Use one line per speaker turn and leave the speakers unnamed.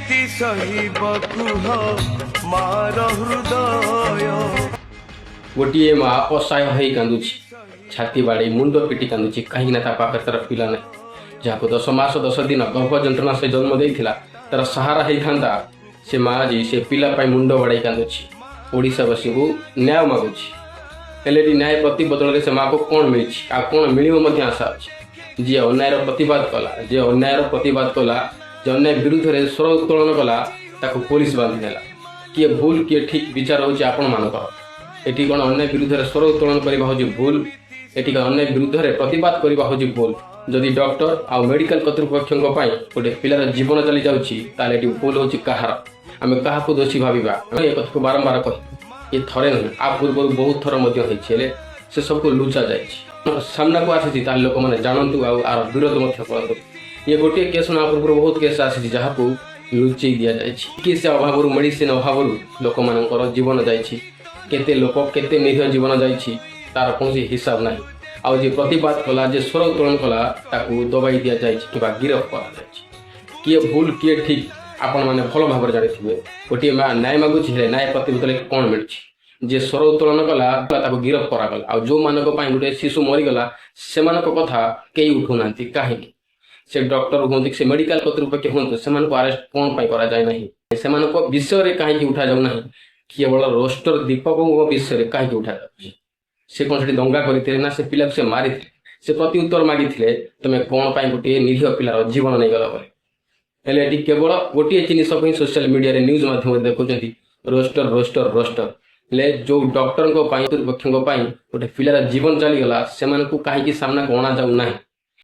କେମିତି ସହିବ କୁହ ମାର ହୃଦୟ?
ଗୋଟିଏ ମା ଅସହାୟ ହେଇ କାନ୍ଦୁଛି, ଛାତି ବାଡ଼େଇ ମୁଣ୍ଡ ପିଟି କାନ୍ଦୁଛି। କାହିଁକି ନା ତା ପାଖରେ ତାର ପିଲା ନାହିଁ। ଯାହାକୁ 10 ମାସ 10 ଦିନ ଗର୍ଭ ଯନ୍ତ୍ରଣା ସେ ଜନ୍ମ ଦେଇଥିଲା, ତାର ସାହାରା ହେଇଥାନ୍ତା, ସେ ମା ଆଜି ସେ ପିଲା ପାଇଁ ମୁଣ୍ଡ ବାଡ଼େଇ କାନ୍ଦୁଛି, ଓଡ଼ିଶାବାସୀଙ୍କୁ ନ୍ୟାୟ ମାଗୁଛି। ହେଲେ ଏଠି ନ୍ୟାୟ ପ୍ରତି ବଦଳରେ ସେ ମାଆକୁ କ'ଣ ମିଳିଛି ଆଉ କ'ଣ ମିଳିବ ମଧ୍ୟ ଆଶା ଅଛି? ଯିଏ ଅନ୍ୟାୟର ପ୍ରତିବାଦ କଲା, ଯିଏ ଅନ୍ୟାୟର ପ୍ରତିବାଦ କଲା, ଯିଏ ଅନ୍ୟାୟ ବିରୁଦ୍ଧରେ ସ୍ୱର ଉତ୍ତୋଳନ କଲା, ତାକୁ ପୋଲିସ ବାନ୍ଧିଦେଲା। କିଏ ଭୁଲ, କିଏ ଠିକ୍, ବିଚାର ହେଉଛି ଆପଣମାନଙ୍କର। ଏଠି କ'ଣ ଅନ୍ୟାୟ ବିରୁଦ୍ଧରେ ସ୍ୱର ଉତ୍ତୋଳନ କରିବା ହେଉଛି ଭୁଲ? ଏଠି ଅନ୍ୟାୟ ବିରୁଦ୍ଧରେ ପ୍ରତିବାଦ କରିବା ହେଉଛି ଭୁଲ? ଯଦି ଡକ୍ଟର ଆଉ ମେଡ଼ିକାଲ କର୍ତ୍ତୃପକ୍ଷଙ୍କ ପାଇଁ ଗୋଟେ ପିଲାର ଜୀବନ ଚାଲି ଯାଉଛି, ତାହେଲେ ଏଠି ଭୁଲ ହେଉଛି କାହାର? ଆମେ କାହାକୁ ଦୋଷୀ ଭାବିବା? ଆମେ ଏ କଥାକୁ ବାରମ୍ବାର କହି, ଏ ଥରେ ନୁହେଁ, ଆ ପୂର୍ବରୁ ବହୁତ ଥର ମଧ୍ୟ ହେଇଛି। ହେଲେ ସେ ସବୁକୁ ଲୁଚା ଯାଇଛି। ସାମ୍ନାକୁ ଆସିଛି, ତାହେଲେ ଲୋକମାନେ ଜାଣନ୍ତୁ ଆଉ ଆର ବିରୋଧ ମଧ୍ୟ କରନ୍ତୁ। ଇଏ ଗୋଟିଏ କେସ୍ ନୁହେଁ, ଆ ପୂର୍ବରୁ ବହୁତ କେସ୍ ଆସିଛି ଯାହାକୁ ଲୁଚେଇ ଦିଆଯାଇଛି। ଚିକିତ୍ସା ଅଭାବରୁ, ମେଡ଼ିସିନ ଅଭାବରୁ ଲୋକମାନଙ୍କର ଜୀବନ ଯାଇଛି। କେତେ ଲୋକ, କେତେ ନିରୀହ ଜୀବନ ଯାଇଛି, ତାର କୌଣସି ହିସାବ ନାହିଁ। ଆଉ ଯିଏ ପ୍ରତିବାଦ କଲା, ଯିଏ ସ୍ୱର ଉତ୍ତୋଳନ କଲା, ତାକୁ ଦବାଇ ଦିଆଯାଇଛି କିମ୍ବା ଗିରଫ କରାଯାଇଛି। କିଏ ଭୁଲ, କିଏ ଠିକ୍, ଆପଣମାନେ ଭଲ ଭାବରେ ଜାଣିଥିବେ। ଗୋଟିଏ ମା ନ୍ୟାୟ ମାଗୁଛି, ହେଲେ ନ୍ୟାୟ ପ୍ରତିବଦଳରେ କ'ଣ ମିଳୁଛି? ଯିଏ ସ୍ୱର ଉତ୍ତୋଳନ କଲା, ତାକୁ ଗିରଫ କରାଗଲା। ଆଉ ଯେଉଁମାନଙ୍କ ପାଇଁ ଗୋଟେ ଶିଶୁ ମରିଗଲା, ସେମାନଙ୍କ କଥା କେହି ଉଠୁନାହାନ୍ତି କାହିଁକି? ସେ ଡକ୍ଟର ହୁଅନ୍ତୁ କି ସେ ମେଡ଼ିକାଲ କର୍ତ୍ତୃପକ୍ଷ ହୁଅନ୍ତୁ, ସେମାନଙ୍କୁ ଆରେଷ୍ଟ କ'ଣ ପାଇଁ କରାଯାଏ ନାହିଁ? ସେମାନଙ୍କ ବିଷୟରେ କାହିଁକି ଉଠାଯାଉ ନାହିଁ? କେବଳ ରୋଷ୍ଟର ଦୀପକଙ୍କ ବିଷୟରେ କାହିଁକି ଉଠାଯାଉଛି? ସେ କ'ଣ ସେଠି ଦଙ୍ଗା କରିଥିଲେ ନା ସେ ପିଲାକୁ ସେ ମାରିଥିଲେ? ସେ ପ୍ରତି ଉତ୍ତର ମାଗିଥିଲେ, ତମେ କ'ଣ ପାଇଁ ଗୋଟିଏ ନିରୀହ ପିଲାର ଜୀବନ ନେଇଗଲ ବୋଲି। ହେଲେ ଏଠି କେବଳ ଗୋଟିଏ ଜିନିଷକୁ ହିଁ ସୋସିଆଲ ମିଡ଼ିଆରେ ନ୍ୟୁଜ୍ ମାଧ୍ୟମରେ ଦେଖୁଛନ୍ତି, ରୋଷ୍ଟର, ରୋଷ୍ଟର, ରୋଷ୍ଟର। ହେଲେ ଯୋଉ ଡକ୍ଟରଙ୍କ ପାଇଁ, କର୍ତ୍ତୃପକ୍ଷଙ୍କ ପାଇଁ ଗୋଟେ ପିଲାର ଜୀବନ ଚାଲିଗଲା, ସେମାନଙ୍କୁ କାହିଁକି ସାମ୍ନାକୁ ଅଣାଯାଉ ନାହିଁ?